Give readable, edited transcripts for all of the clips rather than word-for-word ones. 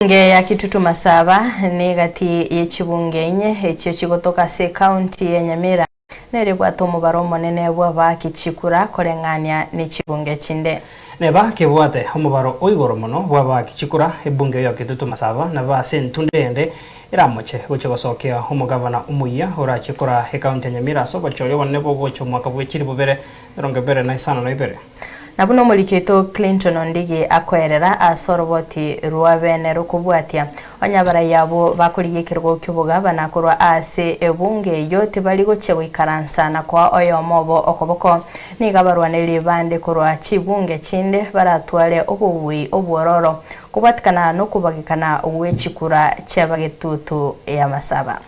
Ebunge ya Kitutu Masaba negati ye chibunge inye echio chigotoka ase ekaunti ya Nyamira nere ebwate omobaro omonene bw'abaaki chikura koreng'ania ne chibunge chinde. Neba kebwate omobaro o igoro mono bw'abaaki chikura, ebunge ya Kitutu Masaba nabo ase entunde ende eramoche gochia gosokia omogavana omoyia orachie koraa ekaunti ya Nyamira ase obochori obonene bogocha omwaka bwe chilifu bibere emerongo ebere na isano na ibere. Na buna omoriki oito Clinton Ondigi akoerera ase oroboti rwa bene rokobwatia, onye abarai abwo bakorigia ekerogo ki'obogabana korwa ase ebunge eyio tibari gochia goikaransa na koa oyomo obo okoboko, nigo abarwanereri bande korwa chibunge chinde baratware obobui obwororo kobwatikana nokobagekana gwe chikura chi'abagetutu y'amasaba.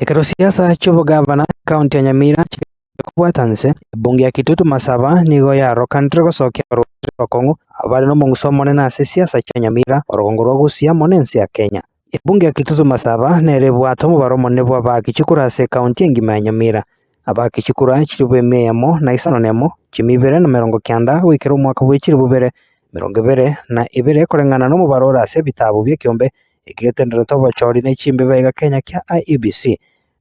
Ekero siasa chi'obogabana ekaunti ya Nyamira chire Kobwata nse, ebunge ya Kitutu Masaba nigo yarokanire gosokia abarwani abakong'u abare nomong'uso omonene ase siasa chia Nyamira, orogongo rwa Gusii amo nense ya Kenya. Ebunge ya Kitutu Masaba nere ebwate omobaro omonene bw'abaaki chikura ase ekaunti engima ya Nyamira. Abaaki chikura chilifu emia eyemo na isano nemo, chimia ibere na merongo kianda goikera omwaka bwe chilifu ibere 22 koreng'ana nomobaro ore ase ebitabu bi'ekeombe eke getenderete obochori ne chimbebe iga Kenya kia IEBC.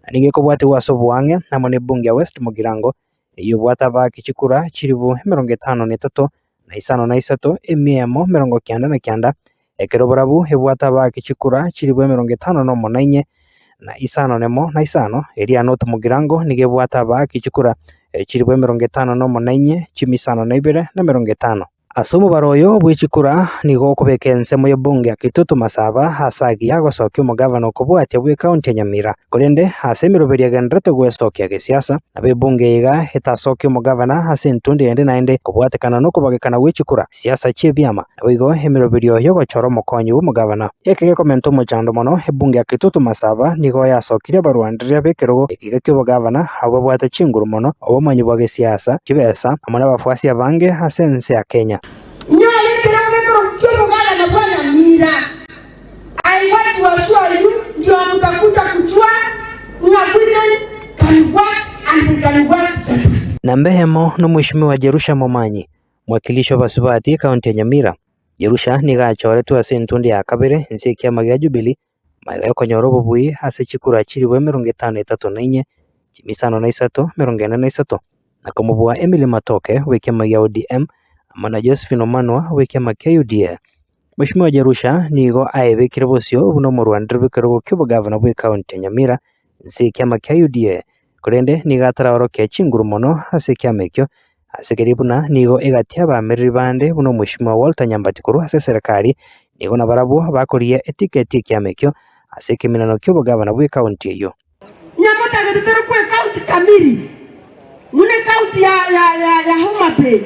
Na nigo ekobwatigwa ase oboang'e amo nebunge ya West Mugirango, eyio ebwate abaaki chikura chilifu 53 na isano na isato, emia emo 99 na kianda, ekero barabwo ebwate abaaki chikura chilifu 58 na isano nemo na isano, eria North Mugirango nigo ebwate abaaki chikura chilifu 54 chimia isano na ibere na 50. Ase omobaro oyo bwe chikura nigo okobeka ensemo y'ebunge ya Kitutu Masaba ase agiya gosokia omogavana okobwatia bw'ekaunti ya Nyamira. Korende ase emeroberio egendererete gwesokia gesiasa, nabo ebunge eye iga etasokie omogavana ase entundo ende naende kobwatekana nokobagekana gwe chikura, siasa chi'ebiama, naboigo emeroberio y'ogochora omokonyi bw'omogavana. Eke gekomenta omochando mono, ebunge ya Kitutu Masaba nigo yasokirie abarwandereria b'ekerogo ekiga ki'obogavana abwo babwate chinguru mono, obomanyi bwa gesiasa, chibesa, amo nabafuasi abange ase ense ya Kenya. Inyore ekerogo gekorokwa ki'omogabana bwa Nyamira. I want to assure you ndio mtakuja kujua ng'a women can work and they can work better. Namba eyemo nomweshimiwa Jerusha Momanyi, mwakilishi obasubati ekaunti ya Nyamira. Jerusha nigo achoretwe ase entundi ya kabere inse y'ekiama gia Jubilee Magega y'okonyora obobui ase chikura chilifu 54 na inye, chimia isano na isato, 43, na komobua Emily Matoke bw'ekiama gia ODM amo na Josephine Omanwa bw'ekiama kia UDA. Mweshimiwa Jerusha nigo aebekire bosio buna omorwaneri bw'ekerogo ki'obogavana bw'ecounty ya Nyamira inse y'ekiama kia UDA, korende nigo ataraorokia chinguru mono ase ekiama ekio Ase keria buna nigo egati y'abaamereri bande buna Omweshimiwa Walter Nyambati korwa ase eserekari, nigo nabarabwo bakorigia etiketi y'ekiama ekio ase ekeminano ki'obogavana bw'ekaunti eyio. Nyamotagete torokwe ekaunti kamiri buna ekaunti ya ya ya ya Homa Bay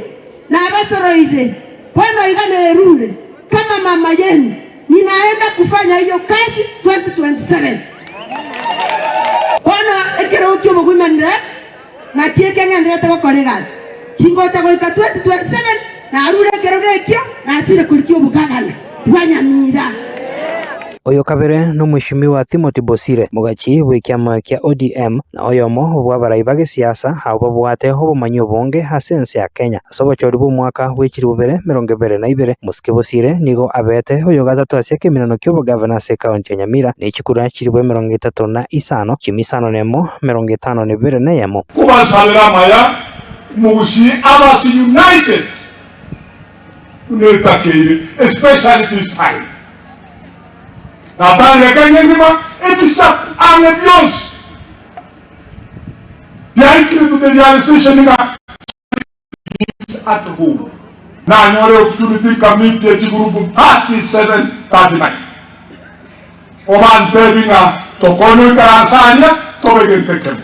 nabasoroire bono iga nerure kama mama yenu ninaenda kufanya hiyo kazi 2027 bono ekerogo ki'obogwimanire Naki eke ng'endererete gokora egasi, tingocha goika 2027 narure ekerogo ekio nachire korigia obogabana bwa Nyamira. Oyo kabere nomweshimiwa Timothy Bosire, mogachi bw'ekiama kia ODM na oyomo bw'abarai ba gesiasa abwo babwate obomanyi obonge ase ense ya Kenya. Ase obochori bw'omwaka bwe chilifu bibere emerongo ebere na ibere, Mosike Bosire nigo abete oyogatato ase ekeminano ki'obogavana ase ekaunti ya Nyamira ne chikura chilifu 35, chimia isano nemo, 52 neyemo. Kobasabera amaya, Omogusii abase united buna etakeire especially this time. Natangire Kenya engima ebisaku ang'e bionsi biaikire to the realization ng'a Peace at home. Nanyore opportunity nkameetia chigroup 37, 39. Obantebi ng'a tokonye oikaranse aria tobe gento ekemo.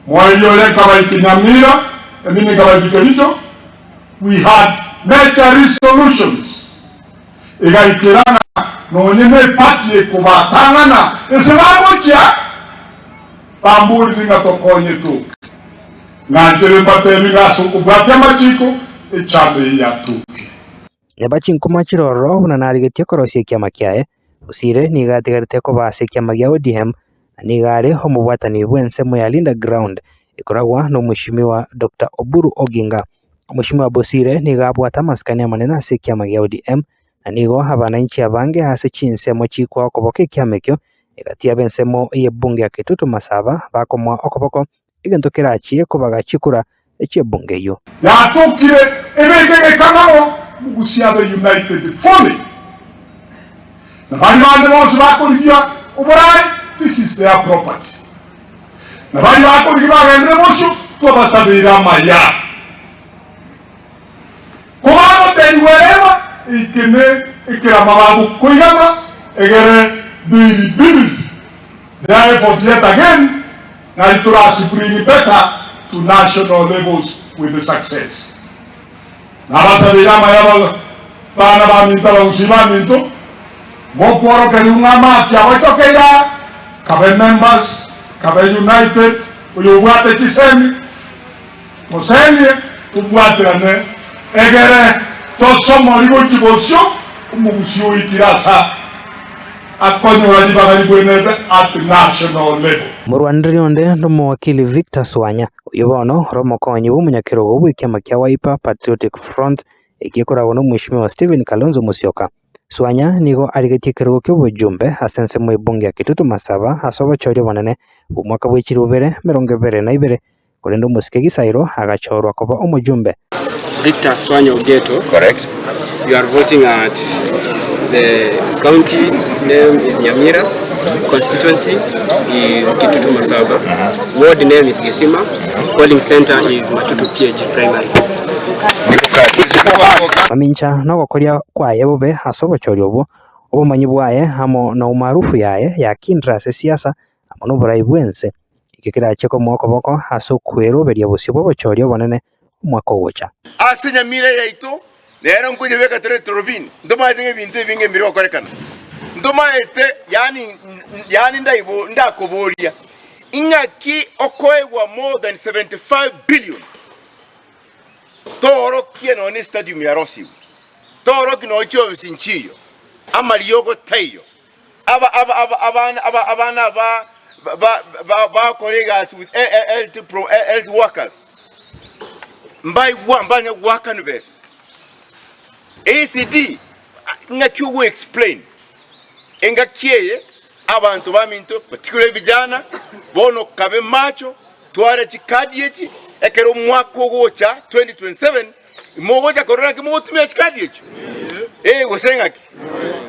Moerio oria nkabaiki Nyamira, emini nkabaiki Kericho, we had major resolutions. Egaikerana nonye neparty ekobatang'ana ase bagochia bamborire ng'a tokonye toke. Ng'anchere mbatebi ng'a ase okobwatia amachiko echando eye yatokire. Neba chinkuma chirororo buna narigetie korosia ekiama kiaye, Bosire nigo atigarete koba ase ekiama gia ODM na nigo are omobwatani bw'ensemo ya Linda Ground ekoragwa n'Omweshimiwa Doctor Oburu Oginga. Omweshimiwa Bosire nigo abwate amasikani amanene ase ekiama gia ODM. Na nigo abananchi abange ase chinsemo chikwa okoboko ekiama ekio, egati y'ab'ensemo y'ebunge ya Kitutu Masaba bakomoa okoboko, egento kerachie kobaga chikura chi'ebunge eyio. Yatokire ebeke gekamao mogusia abe united fully na baria bande bonsi bakorigia oborai this is their property na baria bakorigia bagendere bosio twabasabeire amaya kobagotenigwa erewa eke ne ekerama bagokoigama egere they rebuild their effort yet again Nari torasi bring better to national levels with success. Nabasabeire amaya bana baminto abagusii baminto, mokworokerigwe ng'a amaki agochokeire aa, kabe members, kabe united, oyobwate chisemi, tosemie, tobwaterane egere tosomori gochia bosio omogusii oikire ase akonyora ribaga ribwenerete at national level. Morwaneri onde nomowakili Victor Swanya, oyio bono ore omokonyi bw'omonyakerogo bw'ekiama kia Wiper Patriotic Front ekia ekoragwa n'omweshimiwa Stephen Kalonzo Musyoka. Swanya nigo arigetie ekerogo ki'obojumbe ase ensemo y'ebunge ya Kitutu Masaba ase obochori obonene bw'omwaka bwe chilifu ibere emerongo ebere na ibere, korende omosike Gisairo agachorwa koba omojumbe. Victor Swanya Ogeto. Correct. You are voting at the county name is Nyamira, constituency is Kitutu Masaba, ward name is Gesima, polling center is Matutu PAG Primary. Mamincha nogokoria kwaye bobe ase obochori obwo, obomanyi bwaye amo na umaarufu yaye yakindire ase siasa amo noborai bw'ense. Ekio kerache komoa okoboko ase okweroberia bosio bw'obochori obonene omwaka ogocha. Ase nyamira yaito nero nkoyebeka tore eturubini, ntomaete ng'a ebinto ebinge mbire gokorekana. Ntomaete, yaani, yaani ndaibo ndakoboria, ing'aki okoegwa more than 75 billion toorokie nonya ne stadium yarosiwe, toorokie nonya chiofisi nchiyo, amariogo taiyo. Aba aba aba abana aba abana aba ba ba bakora egasi with health pro health workers mbaigwa mbanya goakanwa besa. ECD ng'aki ogo explain engaki eye abanto baminto particularly vijana bono kabe macho tware chikadi echi ekero omwaka ogocha 2027 mogocha korora naki mogotumia chikadi echio eh gose ng'aki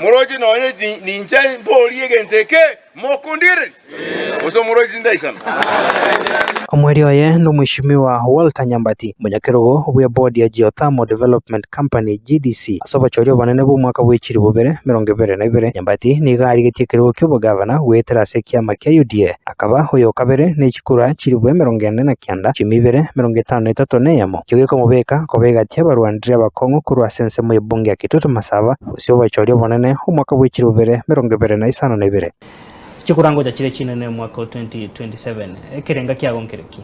moroche nonye ninche mborie egento eke mokondigereria gose moroche tindaisana. Omweri oye nomweshimiwa Walter Nyambati, omonyakerogo bw'eboard ya Geothermal Development Company, GDC, ase obochori obonene bw'omwaka bwe chilifu bibere emerongo ebere na ibere. Nyambati nigo arigetie ekerogo ki'obogavana goetera ase ekiama kia UDA. Akaba oyo o kabere ne chikura chilifu emerongo ene na kianda, chimi ibere, emerongo etano na etato na eyemo. Ekio gekomobeka koba egati y'abarwaniri abakong'u korwa ase ensemo y'ebunge ya Kitutu Masaba, gose obochori obonene omwaka bwe chilifu ibere emerongo ebere na isano na ibere. Chikura ngocha chire chinene omwaka o 2027, ekerenga kiago nkere ki?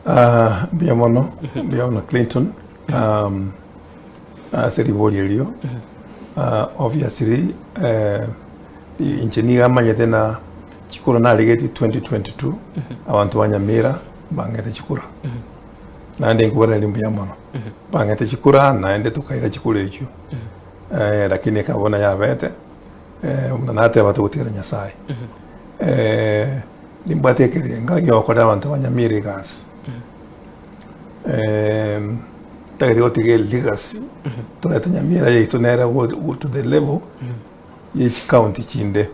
Ah, mbuya mono, mbuya mono Clinton. Um, ase ribori erio, ah, obviously eh, inche nigo amanyete na chikura narigetie 2022 abanto ba Nyamira bang'ete chikura naende nkobairaneria mbuya mono bang'ete chikura naende tokaira chikura echio eh, lakini ekaba buna yabete eh, buna nateba togotigera Nyasaye eh, nimbwate ekerenga giokorera abanto ba Nyamira egasi eh, ntagete gotiga elegacy torete Nyamira yaito nere go go to the level ye chikaunti chinde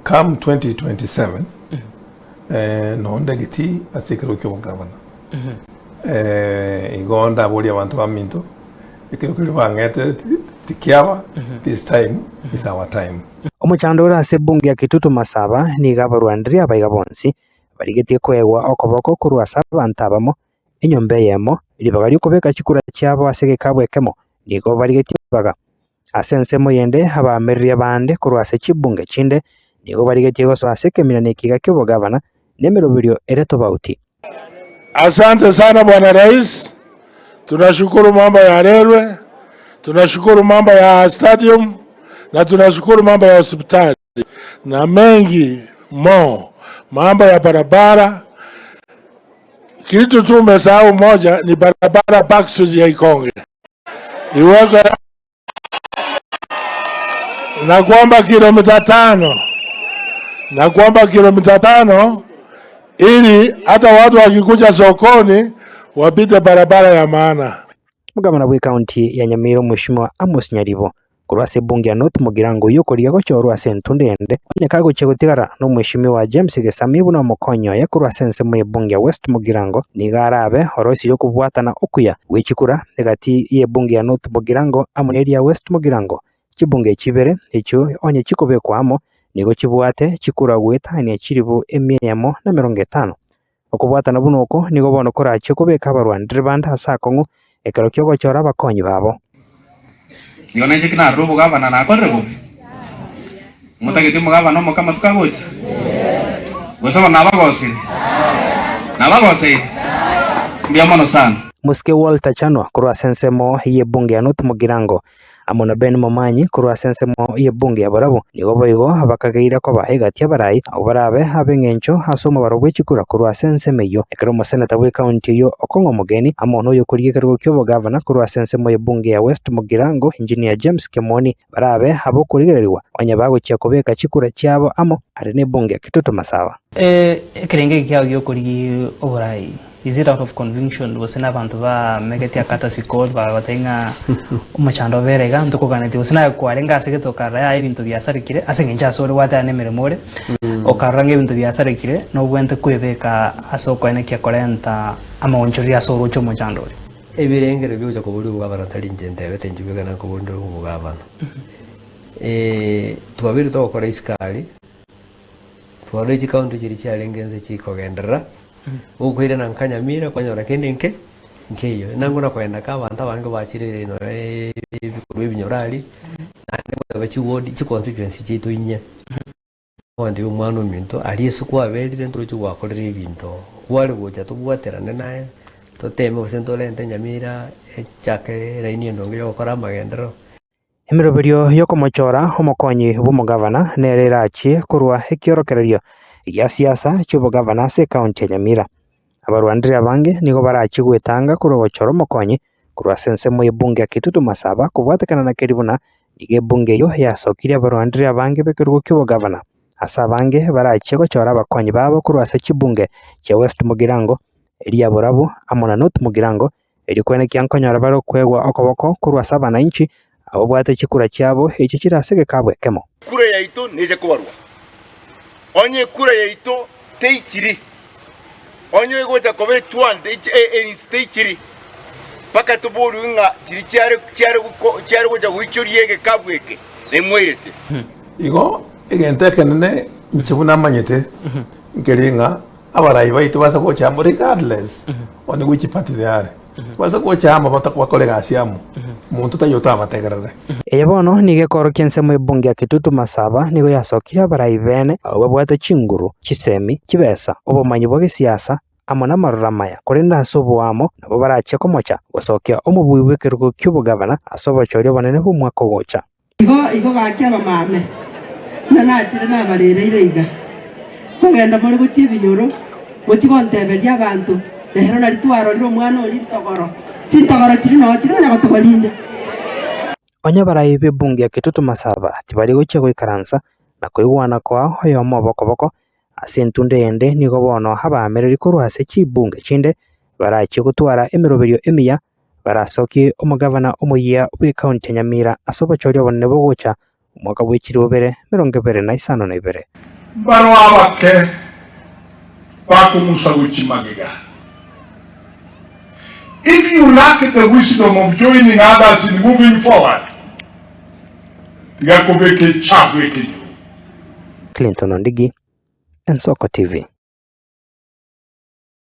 Come 2027 nonde geti ase ekerogo kia obogavana igo ndaborie abanto baminto ekero keria bang'ete tikiaba this time is our time. Omochando ore ase ebunge ya Kitutu Masaba nigo abarwaneri abaiga bonsi barigetie koegwa okoboko korwa ase abanto abamo enyomba eyemo, ribaga ri'okobeka chikura chiabo ase egekabu ekemo, nigo barigetie ribaga. Ase ensemo yende abaamereria bande korwa ase chibunge chinde nigo barigetie gosoa ase ekemira na ekiga ki'obogavana, na emeroberio ere tobauti. Asante sana Bwana Rais, tunashukuru mambo ya railway, tunashukuru mambo ya stadium na tunashukuru mambo ya hospitali na mengi mo, mambo ya barabara. Kitu tu umesahau moja ni barabara backstreet ya Ikonge. iwekwe na kwamba kilomita tano na kwamba kilomita tano ili hata watu wakikuja sokoni wapite barabara ya maana. Omogabana bw'ekaunti ya Nyamira Omweshimiwa Amos Nyaribo korwa ase ebunge ya North Mugirango oyio okorigia gochorwa ase entunda ende onye kagochia gotigara nomweshimiwa James Gesami buna omokonyi oye korwa ase ensemo y'ebunge ya West Mugirango nigo arabe oroisirie okobwatana okuya gwe chikura egati y'ebunge ya North Mugirango amo neria ya West Mugirango. Chibunge echi ibere echio onye chikobekwa amo nigo chibwate chikura goetania chilifu emia eyemo na emerongo etano. Okobwatana buna oko nigo bono korachie kobeka abarwanire bande ase akong'u ekero ki'ogochora abakonyi babo. Igo nainche ki narure obogavana nakorire bobe? Motageti omogavana omoke amatuko agocha? Gose bono nabagosire? Nabagoseire? Mbuya mono sana. Mosike Walter Chanwa korwa ase ensemo y'ebunge ya North Mugirango amo na Ben Momanyi korwa ase ensemo y'ebunge ya Borabu nigo boigo bakageire koba egati y'abarai abwo barabe ab'eng'encho ase omobaro bwe chikura korwa ase ensemo eyio. Ekero omoseneta bw'ekaunti eyio Okong'o Omogeni amo noyokorigia ekerogo ki'obogavana korwa ase ensemo y'ebunge ya West Mugirango Engineer James Kemoni barabe ab'okorigererigwa onye bagochia kobeka chikura chiabo amo are n'ebunge ya Kitutu Masaba. Ekerengo eke kiao gi'okorigia oborai is it out of conviction gose na abanto bamegete akatasi call bagotebia ng'a omochando obere iga ntokoganetie gose naye kwarenge ase gete okarora yaya ebinto biasarekire ase eng'encho ase ore gwateba na emeremo ore okarora ng'a ebinto biasarekire nobwenerete kwebeka ase okoenekia korenta amaonchoreria ase oroche omochando oria. Ebirengererio biogocha koboria obogabana tari inche ntebete inche bweka nakoboria obogabana. Twabeire togokora isiko aria. Twarora chikaunti chiria chiarenge inse chikogenderera, gokoirana nka Nyamira kwanyora kende nke nkeiyo. Nang'o nakoenda ka abanto abange bachire nonya ebikorwa ebinyoro aria, naende ngoteba chiward chiconstituency chiaito inye, ogontebia omwana ominto aria ase kwaberire ntoroche gwakorire ebinto, kware gocha tobwaterane naye, toteme gose ntorente Nyamira echake eraini endonge ya gokora amagenderero. Emeroberio y'okomochora omokonyi bw'omogavana nere erachie korwa ekiorokererio gia siasa chi'obogavana ase ekaunti ya Nyamira. Abarwandire abange nigo barachie gwetanga korwa gochora omokonyi korwa ase ensemo y'ebunge ya Kitutu Masaba kobwatekana na keria buna nigo ebunge eyio yasokirie abarwandire abange b'ekerogo ki'obogavana ase abange barachie gochora abakonyi babo korwa ase chibunge chia West Mugirango, eria Borabu amo na North Mugirango Erio kwenekia nkonyora bare okoegwa okoboko korwa ase abanainchi, ababwate chikura chiabo echio chire ase egekabu ekemo. Ekura yaito neche kobarwa. Onye ekura yaito teichiri, onye egocha koba etuan erinsi teichiri, mpaka toborigwe ng'a chiria chiare chiare chiare gocha goichoria egekabu eke naimwairete. Igo egento ekenene inche buna amanyete nkeri ng'a Abarai baito base gocha amo regardless on which party they are, base gocha amo bakore egasi amo, monto taiyo otabategerere. Eye bono nigo ekorokia ensemo y'ebunge ya Kitutu Masaba nigo yasokirie abarai bene abwo babwate chinguru, chisemi, chibesa, obomanyi bwa gesiasa amo namaroro amaya korende ase oboamo nabo barachie komocha gosokia omobui bw'ekerogo ki'obogavana ase obochori obonene bw'omwaka ogocha. Igo igo gaki abamame, buna nachire nabarereire iga, nkogenda more gochia ebinyoro, mochie gonteberia abanto, Rero nari twarorire omwana oria ritogoro, chintogoro chiria noo chire onya gotogorinda. Onye abarai b'ebunge ya Kitutu Masaba tibari gochia goikaransa na koigwana koa oyomo obo koboko, ase entunda eyende nigo bono abaamereri korwa ase chibunge chinde barachie gotwara emeroberio emiya Barasokie omogavana omoyia bw'ekaunti ya Nyamira ase obochori obonene bogocha omwaka bwe chilifu bibere emerongo ebere na isano na ibere. Mbaro abake bakong'usa gochia magega. If you lack the wisdom of joining others in moving forward, tiga kobeka echagu ekenyoro. Clinton Ondigi, Ensoko TV.